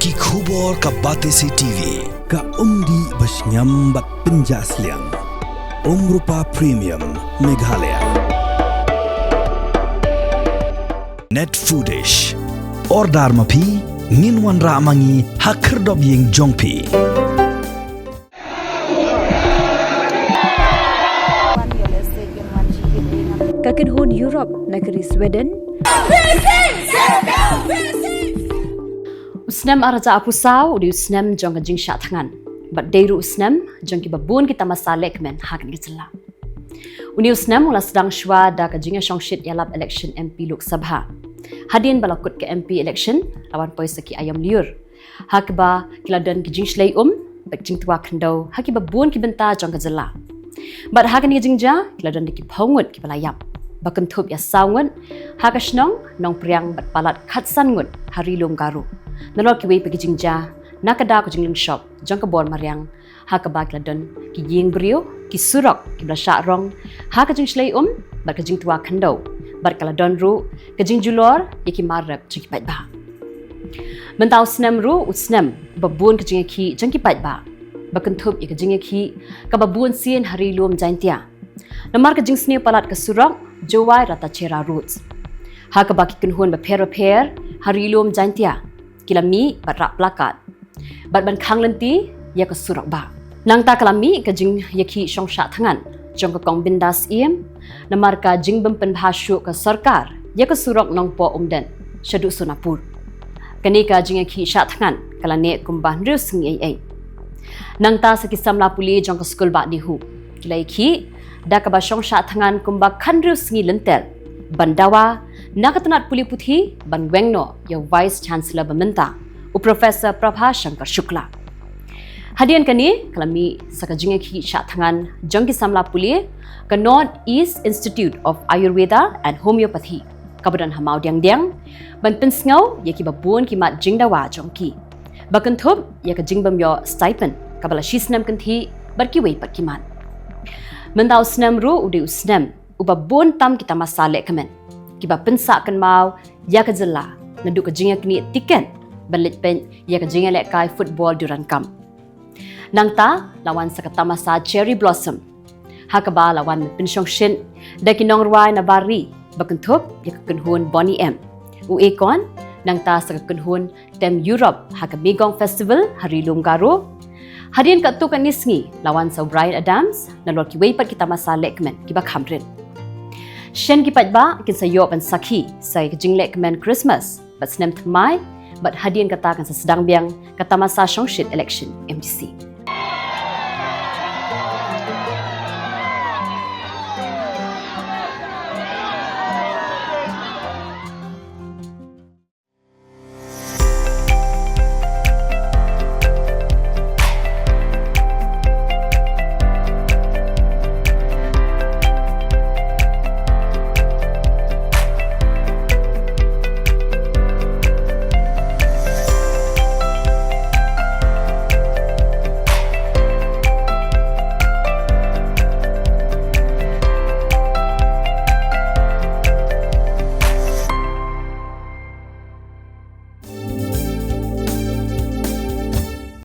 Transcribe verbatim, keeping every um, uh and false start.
Ki khubor ka Batesi T V. Ka umdih ba shngiam bad pynjah sliang. Umrupa Premium Meghalaya. Net Foodish. Order ma phi, ngin wanrah ma ngi ha khyrdop ïing jong phi. Ka kynhun Europe na ka ri Sweden. U snem ar hajar arphew saw u dei u snem jong ka jingshah thngan bad dei ruh u snem jong kiba bun ki tamasa lehkmen ha kane ka jylla. Une u snem u la sdang shuwa da ka jingïashongshit ïalap election M P Lok Sabha. Hadien ba la kut ka M P election, la wan poi sa ki aïom lyiur, ha kaba ki la don ki jingshlei um bad jingtwa khyndew ha kiba bun ki bynta jong ka jylla. Bad ha kane ka jingjia ki la don da ki phew ngut kiba la ïap, ba kynthup ïa saw ngut ha ka shnong Nongpriang bad palat khatsan ngut ha Ri Lum Garo, nalor kiwei pat ki jingjia na ka daw ka jinglong shop jong ka bor mariang, ha kaba ki la don ki ïing briew, ki surok kiba la shah rong ha ka jingshlei um bad ka jingtwa khyndew, bad ka la don ruh ka jingjulor ïa ki mar rep jong ki paidbah. Mynta u snem ruh u snem ba bun ka jingïakhih jong ki paidbah, ba kynthup ïa ka jingïakhih kaba bun sien ha Ri Lum Jaintia, namar ka jingsniew palat ka surok Jowai Ratacherra Roads, ha kaba ki kynhun bapher bapher ha Ri Lum Jaintia ki la mih bad rah plakat bad ban khang lynti ïa ka surok bah. Nangta ka la mih ka jingïakhih shongshah thngan jong ka Kong Bindas Syiem namar ka jingbym pynbha shuh ka sorkar ïa ka surok Nongpoh Umden shaduh Sonapur. Kane ka jingïakhih shah thngan ka la neh kumba hynriew sngi ei ei. Nangta sa ki samla pule jong ka skul bah NEHU ki la ïakhih da kaba shongshah thngan kumba khathynriew sngi lynter ban dawa na ka tnat pule puthi ban weng noh ïa u Vice Chancellor ba mynta, u Professor Prabha Shankar Shukla. Hadien kane ka la mih sa ka jingïakhih shah thngan jong ki samla pule ka North East Institute of Ayurveda and Homeopathy kaba don ha Mawdiangdiang, ban pynsngew ïa kiba bun ki mat jingdawa jong ki, ba kynthup ïa ka jingbym ïoh stipend kaba la shi snem kynthih bad kiwei pat ki mat. Mynta u snem ruh u dei u snem uba bun tam ki tamasa lehkmen kiba pynsah kynmaw ïa ka jylla, naduh ka jingïaknieh tiket ban leit peit ïa ka jingïalehkai football Durand Cup. Nangta la wan sa ka tamasa Cherry Blossom, ha kaba la wan ban pynshongshit da ki nongrwai na bar ri, ba kynthup ïa ka kynhun Boney M, u Akon, nangta sa ka kynhun Tem Europe ha ka Magong Festival ha Ri Lum Garo. Hadien katto katne sngi la wan sa u Bryan Adams, nalor kiwei pat ki tamasa lehkmen kiba kham rit. Shen ki paidbah kin sa ïoh ban sakhi sa ïa ka jinglehkmen Christmas bad snem thymmai, bad hadien kata kan sa sdang biang ka tamasa shongshit election M D C.